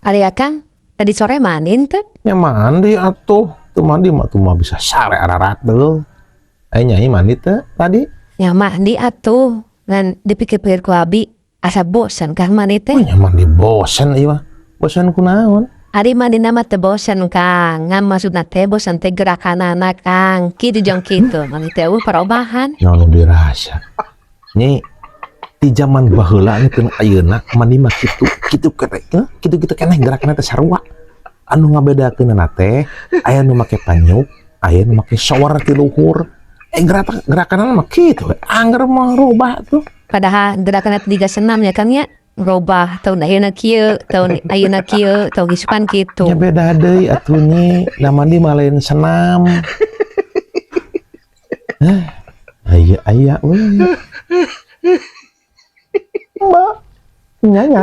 Ari Akang, tadi sore mandi teu? Ya mandi atuh. Tuh mandi mah tuh mah bisa sare ararat dulu. Ayo, Nyai mandi teu tadi? Ya mandi atuh. Ngan dipikir-pikir ku abi, asa bosan, Kang, mandi teh. Oh, nya mandi bosan ieu mah. Bosan kunaon? Ari mandi mah teu bosan, Kang. Ngan maksudna teh bosan teh gerakanana, Kang. Kitu jeung kitu. Mandi teh euweuh perubahan. Naon nu dirasa? Nyi, di zaman baheula nih keur ayeuna mandi mah kitu kitu keneh, kitu kitu keneh gerakanna teh sarua. Anu ngabedakeun teh aya nu make panyuk, aya nu make shower ti luhur. Eh, gerakanna mah kitu we. Angger mah rubah tuh. Padahal gerakan tiga senam ya, Kang, ya. Robah tahun ayeuna kieu, tahun ayeuna kieu, tahun isukan kitu. Ya beda deui atuh, Nyi. Da mandi mah lain senam. Eh, aya aya we. Mbak, nyanya.